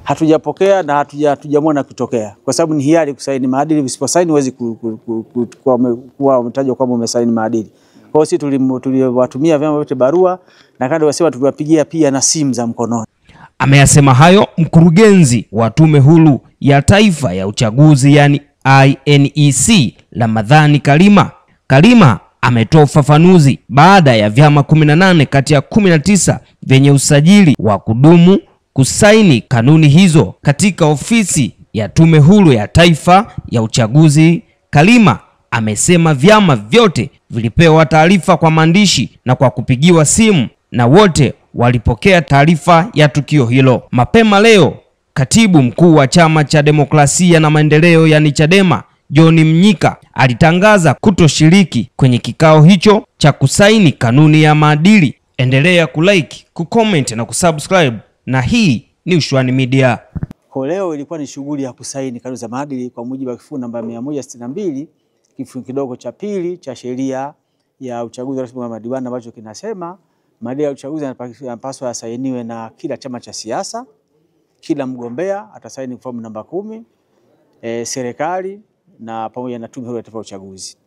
Hatujapokea na hatujamwona kutokea, kwa sababu ni hiari kusaini maadili. Usiposaini huwezi kuwa umetajwa kwamba umesaini maadili. Kwa hiyo sisi tuliwatumia vyama vyote barua na kando wasema tuliwapigia pia na simu za mkononi. Ameyasema hayo mkurugenzi wa Tume Huru ya Taifa ya Uchaguzi yani INEC Ramadhani Kalima. Kalima ametoa ufafanuzi baada ya vyama 18 kati ya 19 vyenye usajili wa kudumu kusaini kanuni hizo katika ofisi ya Tume Huru ya Taifa ya Uchaguzi. Kalima amesema vyama vyote vilipewa taarifa kwa maandishi na kwa kupigiwa simu na wote walipokea taarifa ya tukio hilo. Mapema leo, katibu mkuu wa Chama cha Demokrasia na Maendeleo yani Chadema, John Mnyika, alitangaza kutoshiriki kwenye kikao hicho cha kusaini kanuni ya maadili. Endelea kulike, kucomment na kusubscribe, na hii ni Ushuani Media. Kwa leo ilikuwa ni shughuli ya kusaini kanuni za maadili kwa mujibu wa kifungu namba 162 kifungu kidogo cha pili cha sheria ya uchaguzi wa rais na madiwani, ambacho kinasema maadili ya uchaguzi yanapaswa yasainiwe na kila chama cha siasa, kila mgombea atasaini fomu namba 10, serikali na pamoja na Tume Huru ya Taifa ya Uchaguzi.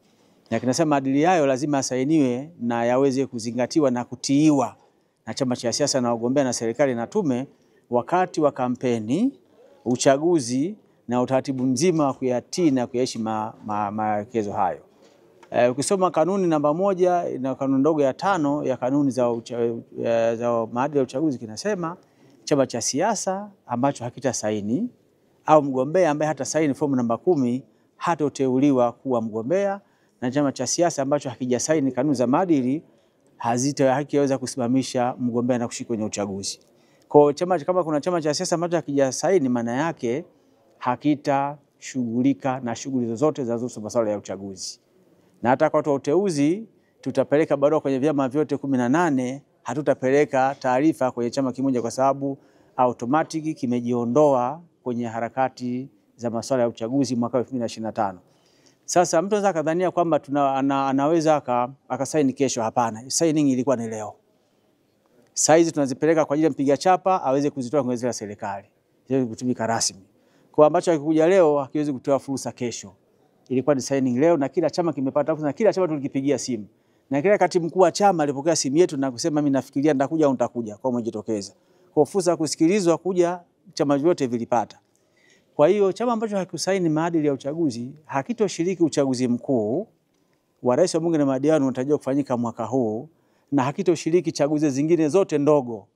Na kinasema maadili hayo lazima yasainiwe na yaweze kuzingatiwa na kutiiwa na chama cha siasa na wagombea na serikali na tume wakati wa kampeni, uchaguzi na utaratibu mzima wa kuyatii na kuyaishi maelekezo hayo. Ukisoma kanuni namba 1 na kanuni ndogo ya 5 ya kanuni za maadili ya uchaguzi kinasema chama cha siasa ambacho hakitasaini au mgombea ambaye hatasaini fomu namba 10 hatoteuliwa kuwa mgombea, na chama cha siasa ambacho hakijasaini kanuni za maadili hakiweza kusimamisha mgombea na kushiriki kwenye uchaguzi. Kwa chama, kama kuna chama cha siasa ambacho hakijasaini, maana yake hakitashughulika na shughuli zozote zinazohusu masuala ya uchaguzi. Na hata kwa uteuzi tutapeleka barua kwenye vyama vyote 18, hatutapeleka taarifa kwenye chama kimoja kwa sababu automatic kimejiondoa kwenye harakati za masuala ya uchaguzi mwaka 2025. Sasa mtu anaweza kadhania kwamba anaweza akasaini kesho. Hapana, signing ilikuwa ni leo. Saizi tunazipeleka kwa ajili ya mpiga chapa aweze kuzitoa kwenye zile serikali, ziweze kutumika rasmi. Kwa ambacho hakikuja leo hakiwezi kutoa fursa kesho. Ilikuwa ni signing leo na kila chama kimepata fursa, na kila chama tulikipigia simu. Na kila katibu mkuu wa chama alipokea simu yetu na kusema mimi nafikiria nitakuja au nitakuja, kwa umejitokeza. Kwa fursa kusikilizwa kuja chama vyote vilipata. Kwa hiyo chama ambacho hakikusaini maadili ya uchaguzi hakitoshiriki uchaguzi mkuu wa rais wa bunge na madiwani unatarajiwa kufanyika mwaka huu, na hakitoshiriki chaguzi zingine zote ndogo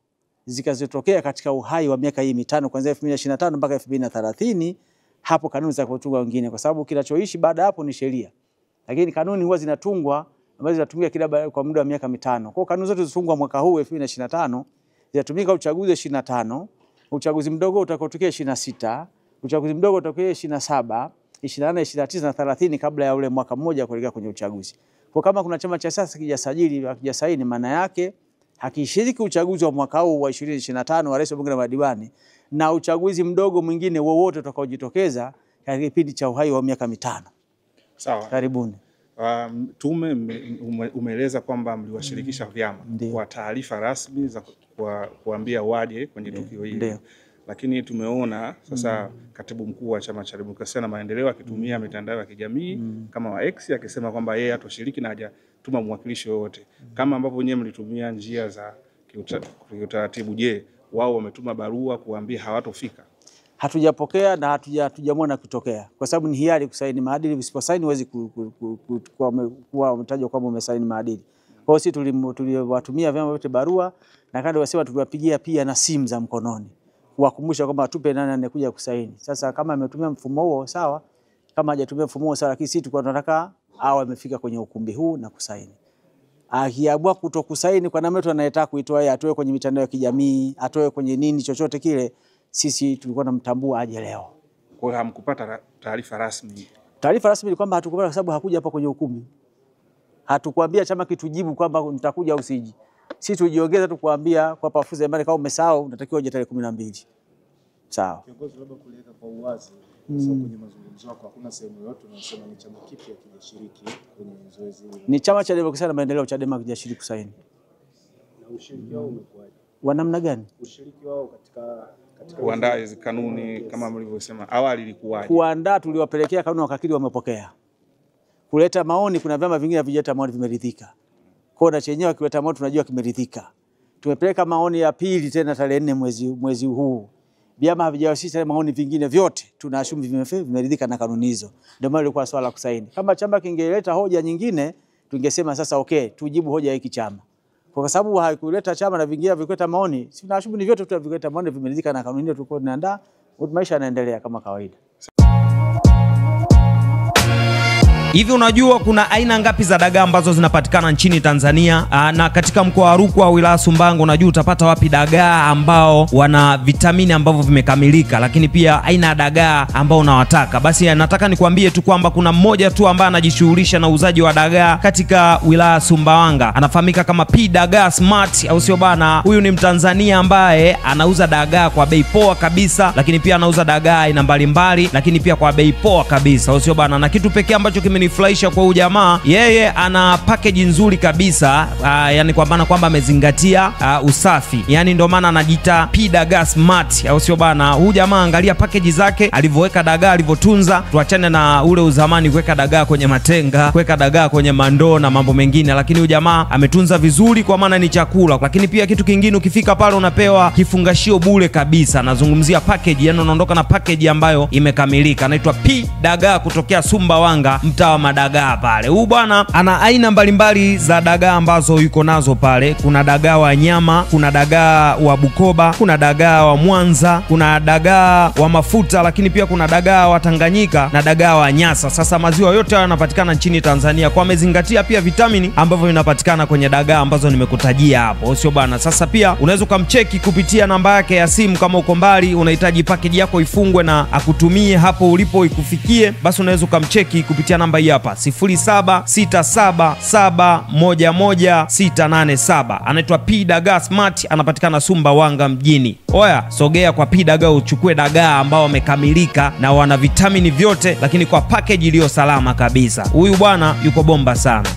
zikazotokea katika uhai wa miaka hii mitano kuanzia 2025 mpaka 2030. Hapo kanuni za kutunga wengine, kwa sababu kinachoishi baada hapo ni sheria. Lakini kanuni huwa zinatungwa ambazo zinatumika kila kwa muda wa miaka mitano. Kwa hiyo kanuni zote zilizotungwa mwaka huu 2025 zinatumika uchaguzi 25, uchaguzi mdogo utakaotokea 26, uchaguzi mdogo utakao 27, 28, 29 na 30 kabla ya ule mwaka mmoja kuelekea kwenye uchaguzi. Kwa kama kuna chama cha siasa kijasajili, hakijasaini, maana yake hakishiriki uchaguzi wa mwaka huu wa 2025 wa rais wa bunge na madiwani na uchaguzi mdogo mwingine wowote utakaojitokeza katika kipindi cha uhai wa miaka mitano. Sawa. Karibuni. Tume umeeleza kwamba mliwashirikisha vyama kwa taarifa rasmi za kuambia waje kwenye tukio hili. Lakini tumeona sasa katibu mkuu wa Chama cha Demokrasia na Maendeleo akitumia mitandao ya kijamii kama wa X akisema kwamba yeye hatoshiriki na hajatuma mwakilishi wowote. Kama ambavyo wenyewe mlitumia njia za kiutaratibu, je, wao wametuma barua kuambia hawatofika? Hatujapokea na hatujamwona kutokea, kwa sababu ni hiari kusaini maadili. Usiposaini huwezi kuwa umetajwa kwamba umesaini maadili. Kwa hiyo sisi tuliwatumia vyama vyote barua na kando wasema tuliwapigia pia na simu za mkononi kuwakumbusha kwamba tupe nani anayekuja kusaini. Sasa kama ametumia mfumo huo sawa, kama hajatumia mfumo huo sawa, lakini sisi tulikuwa tunataka awe amefika kwenye ukumbi huu na kusaini. Akiamua kutokusaini kwa namna anayetaka kuitoa yeye, atoe kwenye mitandao ya kijamii, atoe kwenye nini chochote kile, sisi tulikuwa tunamtambua aje leo. Kwa hiyo hamkupata taarifa rasmi? Taarifa rasmi ni kwamba hatukupata kwa sababu hakuja hapa kwenye ukumbi. Hatukuambia chama kitujibu kwamba nitakuja au siji. Sisi tujiongeza tu kuambia kwa pafuza imani, kama umesahau unatakiwa uje tarehe 12. Sawa. Kiongozi, labda kuliweka kwa uwazi, sio kwenye mazungumzo yako hakuna sehemu yoyote unasema ni chama kipi hakijashiriki kwenye zoezi hili. Ni Chama cha Demokrasia na Maendeleo Chadema hakijashiriki kusaini. Na ushiriki wao umekuwaje? Wa namna gani? Ushiriki wao katika kuandaa hizi kanuni kama mlivyosema awali ilikuwaje? Kuandaa tuliwapelekea kanuni wakakiri wamepokea. Kuleta maoni, kuna vyama vingine havijaleta maoni vimeridhika. Kwa na chenyewe wakileta maoni tunajua kimeridhika. Tumepeleka maoni ya pili tena tarehe 4 mwezi huu. Vyama havijawasilisha maoni vingine vyote, tunaashumu vimeridhika na kanuni hizo. Ndio maana ilikuwa swala la kusaini. Kama chama kingeleta hoja nyingine, tungesema sasa okay, tujibu hoja hiki chama. Kwa sababu haikuleta chama na vingine vikuleta maoni, si tunaashumu ni vyote tutavileta maoni vimeridhika na kanuni hiyo tulikuwa tunaandaa, maisha yanaendelea kama kawaida. Hivi unajua kuna aina ngapi za dagaa ambazo zinapatikana nchini Tanzania? Na katika mkoa wa Rukwa wilaya Sumbawanga unajua utapata wapi dagaa ambao wana vitamini ambavyo vimekamilika, lakini pia aina ya dagaa ambao unawataka? Basi nataka nikwambie tu kwamba kuna mmoja tu ambaye anajishughulisha na uuzaji wa dagaa katika wilaya Sumbawanga. Anafahamika kama P Dagaa Smart, au sio bana? Huyu ni Mtanzania ambaye anauza dagaa kwa bei poa kabisa, lakini pia anauza dagaa aina mbalimbali, lakini pia kwa bei poa kabisa, au sio bana? Na kitu pekee ambacho kimenifurahisha kwa huyu jamaa, yeye ana package nzuri kabisa, yani kwa maana kwamba amezingatia usafi, yani ndio maana anajiita P Dagaa Smart, au sio bana? Huyu jamaa angalia package zake alivyoweka dagaa, alivyotunza. Tuachane na ule uzamani kuweka dagaa kwenye matenga, kuweka dagaa kwenye mandoo na mambo mengine, lakini huyu jamaa ametunza vizuri kwa maana ni chakula. Lakini pia kitu kingine, ukifika pale unapewa kifungashio bure kabisa. Nazungumzia package, yani unaondoka na package ambayo imekamilika. Anaitwa P Dagaa kutokea Sumbawanga, mtaa wa Madagaa pale. Huyu bwana ana aina mbalimbali za dagaa ambazo yuko nazo pale. Kuna dagaa wa nyama, kuna dagaa wa Bukoba, kuna dagaa wa Mwanza, kuna dagaa wa mafuta, lakini pia kuna dagaa wa Tanganyika na dagaa wa Nyasa. Sasa maziwa yote haya yanapatikana nchini Tanzania. Kwa amezingatia pia vitamini ambavyo vinapatikana kwenye dagaa ambazo nimekutajia hapo, sio bana? Sasa pia unaweza kumcheki kupitia namba yake ya simu kama uko mbali unahitaji package yako ifungwe na akutumie hapo ulipo ikufikie, basi unaweza kumcheki kupitia namba hii hapa 0767711687. Anaitwa P Dagaa Smart, anapatikana Sumbawanga mjini. Oya, sogea kwa P Dagaa uchukue dagaa ambao wamekamilika na wana vitamini vyote, lakini kwa package iliyo salama kabisa. Huyu bwana yuko bomba sana.